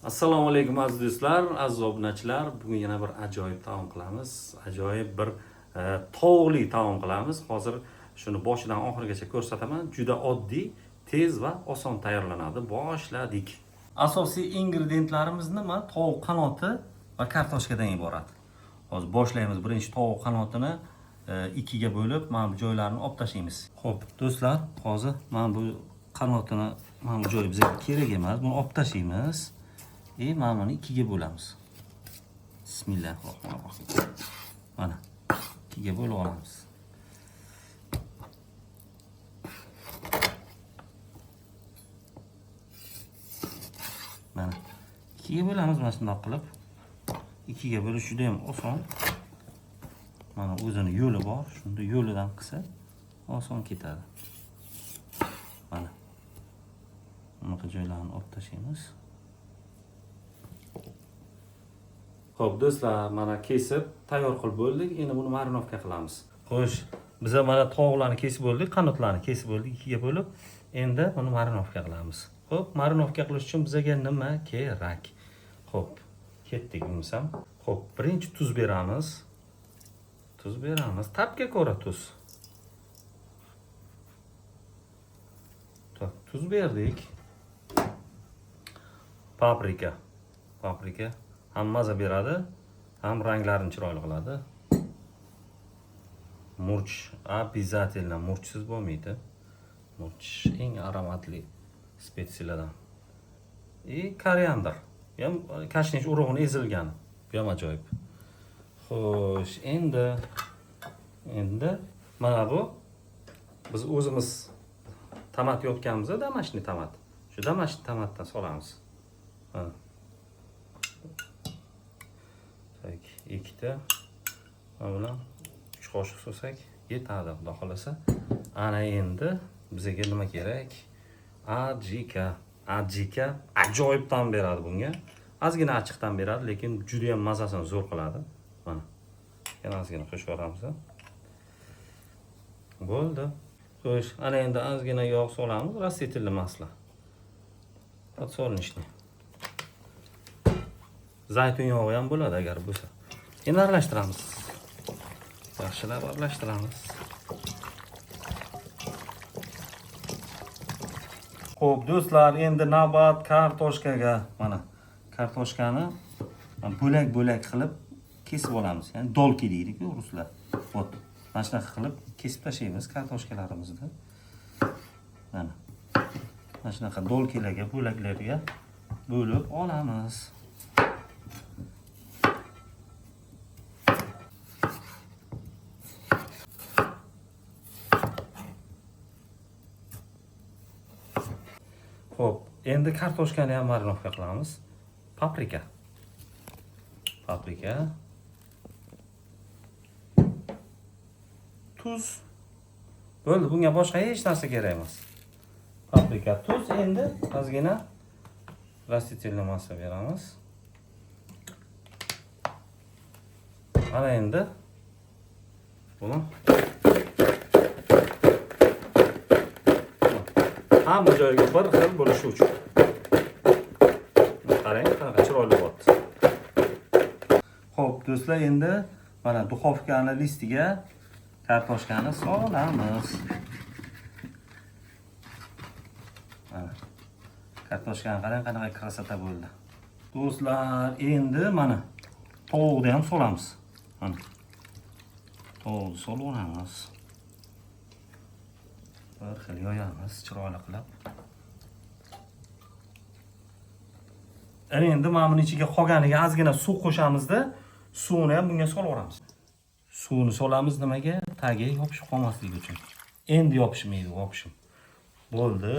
Assalomu alaykum, aziz do'stlar, aziz obunachilar. Bugun yana bir ajoyib taom qilamiz. Ajoyib bir tovuqli taom qilamiz. Hozir shuni boshidan oxirigacha ko'rsataman. Juda oddiy, tez va oson tayyorlanadi. Boshladik. Asosiy ingrediyentlarimiz nima? Tovuq qanoti va kartoshkadan iborat. Hozir boshlaymiz. Birinchi tovuq qanotini ikkiga bo'lib, mana bu joylarini olib tashlaymiz. Xo'p, do'stlar, hozir mana bu qanotini, mana bu joyi bizga kerak emas. Buni olib tashlaymiz. Mana buni ikkiga bo'lamiz. Bismillahirrohmanirrohim. Mana ikkiga bo'lib olamiz. Mana ikkiga bo'lamiz mana shundoq qilib. Ikkiga bo'lish juda ham oson. Mana o'zini yo'li bor. Shunda yo'lidan qilsa oson ketadi. Mana bunaqa joylarni olib tashlaymiz. Xo'p, do'stlar, mana kesib tayyor qilib bo'ldik. Endi buni marinovka qilamiz. Xo'sh, biza mana tovuqlarni kesib bo'ldik, qanotlarni kesib bo'ldik ikkiga bo'lib. Endi buni marinovka qilamiz. Xo'p, marinovka qilish uchun bizaga nima kerak? Xo'p, ketdik bo'lmasam. Xo'p, birinchi tuz beramiz. Tuz beramiz. Ta'bga ko'ra tuz. Так, tuz berdik. Paprika. Paprika ham maza beradi, ham ranglarini chiroyli qiladi. Murch обязательно, murchsiz bo'lmaydi. Murch eng aromatli spetsiyalardan. И koriandr. Bu ham kashnish urug'ini ezilgani. Bu ham ajoyib. Xo'sh, endi mana bu biz o'zimiz tomat yopganmiz, домашний tomat. Shu домашний tomatdan solamiz. Mana. Так, ikkita. Mana bilan 3 qoshiq solsak yetadi, xudo xolasa. Ana endi bizga nima kerak? Ajika. Ajika ajoyib ta'm beradi bunga. Ozgina achchiq ta'm beradi, lekin juda ham mazasini zo'r qiladi. Mana. Yana ozgina qo'shib yuboramiz. Bo'ldi. Xo'sh, ana endi ozgina yog' solamiz, растительное масло. Подсолнечный. Zaytun yog'i ham bo'ladi agar bo'lsa. Endi aralashtiramiz. Yaxshilab aralashtiramiz. Xo'p, do'stlar, endi navbat kartoshkaga. Mana kartoshkani bo'lak-bo'lak qilib kesib olamiz. Ya'ni dolki deydi-ku ruslar. Вот. Mana shunaqa qilib kesib tashlaymiz kartoshkalarimizni. Mana. Mana shunaqa dolkilarga, bo'laklarga bo'lib olamiz. Xo'p, endi kartoshkani ham marinovka qilamiz. Paprika. Paprika. Tuz. Bo'ldi, bunga boshqa hech narsa kerak emas. Paprika, tuz, endi ozgina растительное масло beramiz. Mana endi buni hamma joyga bir xil bo'lishi uchun. Qarang, qanaqa chiroyli bo'lyapti. Xo'p, do'stlar, endi mana duxovkani listiga kartoshkani solamiz. Mana. Kartoshkani qarang, qanaqa красота bo'ldi. Do'stlar, endi mana tovuqni ham solamiz. Mana. Tovuqni solib olamiz. Bir xil yoyamiz, chiroyli qilib. Ana endi mana buni ichiga qolganiga ozgina suv qo'shamizda, suvini ham bunga solib yuboramiz. Suvini solamiz nimaga? Tagi yopishib qolmasligi uchun. Endi yopishmaydi, в Bo'ldi.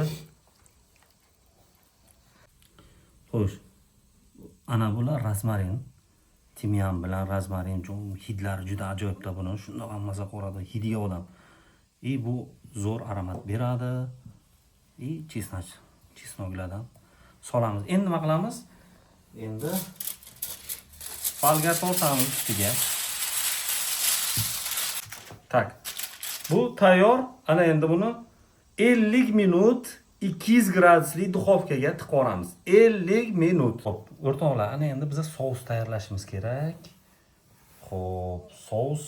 Xo'sh. Ana bular rozmarin. Timyan bilan rozmarin hidlari juda ajoyibda buni. Shundoq ham maza qiladi, hidiga odam. И bu zo'r aromat beradi. И chesnok, chesnoklardan solamiz. Endi nima qilamiz? Endi folga tortamiz ustiga. Так. Bu tayyor. Ana endi buni 50 minut 200 gradusli duxovkaga tiqib yuboramiz. 50 minut. Xo'p, o'rtoqlar, ana endi biza sous tayyorlashimiz kerak. Xo'p, sous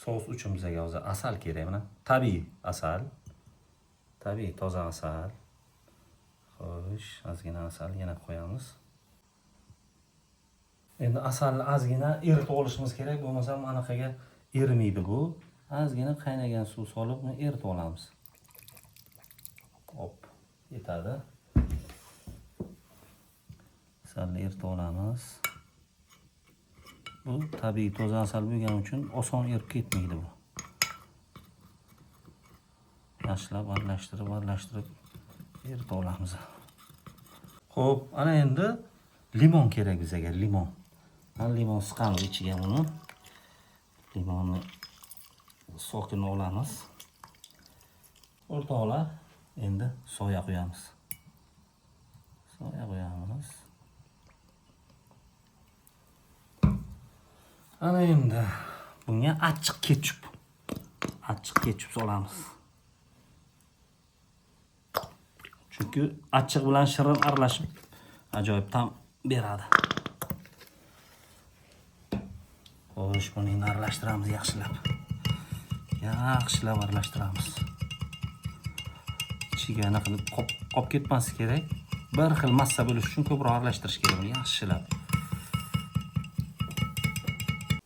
sous uchun bizga hozir asal kerak mana. Tabiiy asal. Tabiiy toza asal. Xo'sh, ozgina asal yana qo'yamiz. Endi asalni ozgina eritib olishimiz kerak, bo'lmasam anaqaga erimaydi bu. Ozgina qaynagan suv solib buni eritib olamiz. Hop, yetadi. Asalni eritib olamiz. Bu tabiiy toza asal bo'lgani uchun oson erib ketmaydi bu. Yaxshilab aralashtirib, aralashtirib eritib olamiz. Xo'p, ana endi limon kerak bizga, limon. Mana limon siqamiz ichiga buni. Limonni sokini olamiz. O'rtoqlar, endi soya qo'yamiz. Soya qo'yamiz. Ana endi bunga achchiq ketchup. Achchiq ketchup solamiz. Chunki achchiq bilan shirin aralashib ajoyib ta'm beradi. Xo'sh, buni endi aralashtiramiz yaxshilab. Yaxshilab aralashtiramiz. Ichiga anaqa qilib qop ketmasligi kerak. Bir xil massa bo'lishi uchun ko'proq aralashtirish kerak buni yaxshilab.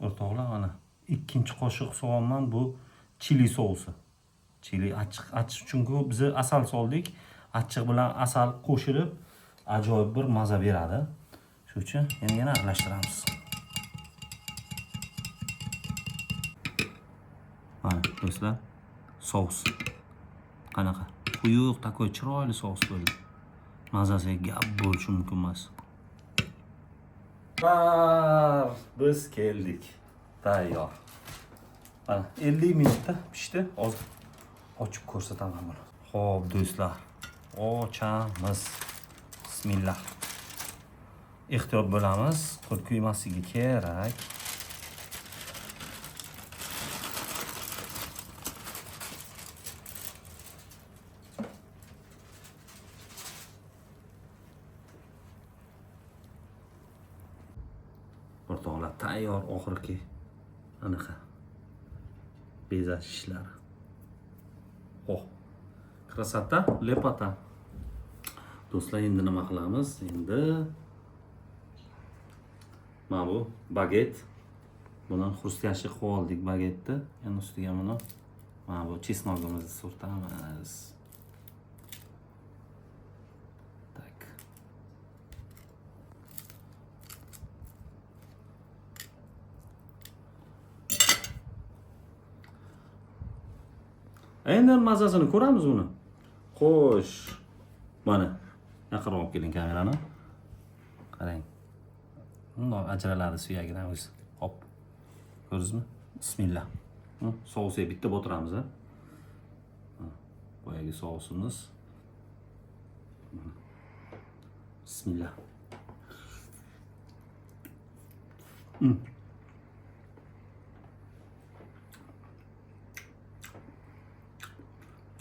O'rtoqlar, mana ikkinchi qoshiq solyapman, bu chili sousi. Chili achchiq, achchiq chunki biz asal soldik. Achchiq bilan asal qo'shilib ajoyib bir maza beradi. Shuning uchun yana aralashtiramiz. Mana do'stlar, sous qanaqa quyuq, takoy chiroyli sous bo'ldi. Mazasiga gap bo'lishi mumkin emas. Biz keldik. Tayyor. Mana 50 minutda pishdi. Hozir ochib ko'rsataman buni. Xo'p, do'stlar, ochamiz. Bismillah. Ehtiyot bo'lamiz, qo'l kuymasligi kerak. O'rtoqlar, tayyor oxirgi anaqa bezash ishlari. Oh, красота, lepota. Do'stlar, endi nima qilamiz? Endi mana bu baget. Buni xrustyashi qilib oldik bagetni. Endi ustiga buni mana bu chesnogimizni surtamiz. Tak. Endi mazasini ko'ramiz buni. Xo'sh. Mana yaqinroq olib keling kamerani. Qarang. Bundoq ajraladi suyagidan o'zi. Hop. Ko'rdingizmi? Bismillah. Sousiga bitta botiramiz, ha. Boyagi sousimiz. Bismillah.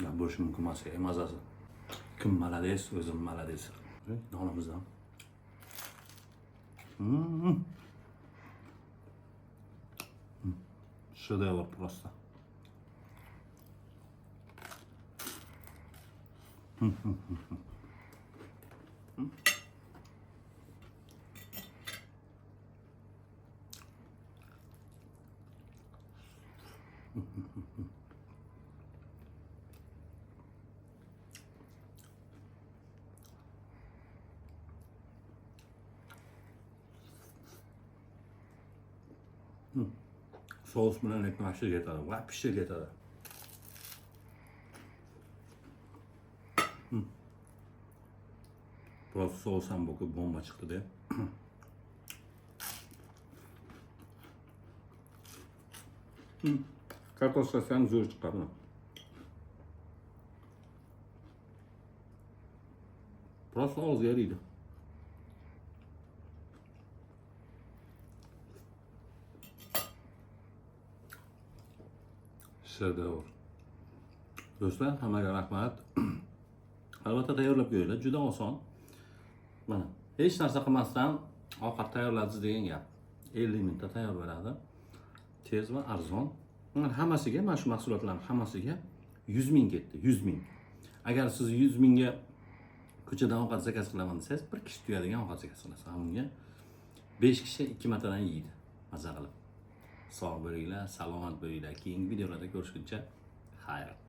Ya bo'lishi mumkin emas, mazasi. Kim malades, o'zim malades. Nonimizdan. Шедевр просто. Sous bilan lekin ketadi, вообще ketadi. Просто sous ham bo'lib bomba chiqdi-da. Kartoshkasi ham zo'r chiqqan. Просто og'izga eriydi. Shedevr. Do'stlar, hammaga rahmat. Albatta tayyorlab qo'yinglar, juda oson. Mana, hech narsa qilmasdan ovqat tayyorladingiz degan gap. 50 minutda tayyor bo'ladi. Tez va arzon. Mana hammasiga, mana shu mahsulotlarning hammasiga 100 ming ketdi, 100 ming. Agar siz 100 mingga ko'chadan ovqat заказ qilaman desangiz, bir kishi to'yadigan ovqat заказ qilasiz. Unga 5 kishi 2 martadan yeydi, maza qilib. Sog' bo'linglar, salomat bo'linglar. Keyingi videolarda ko'rishguncha xayr.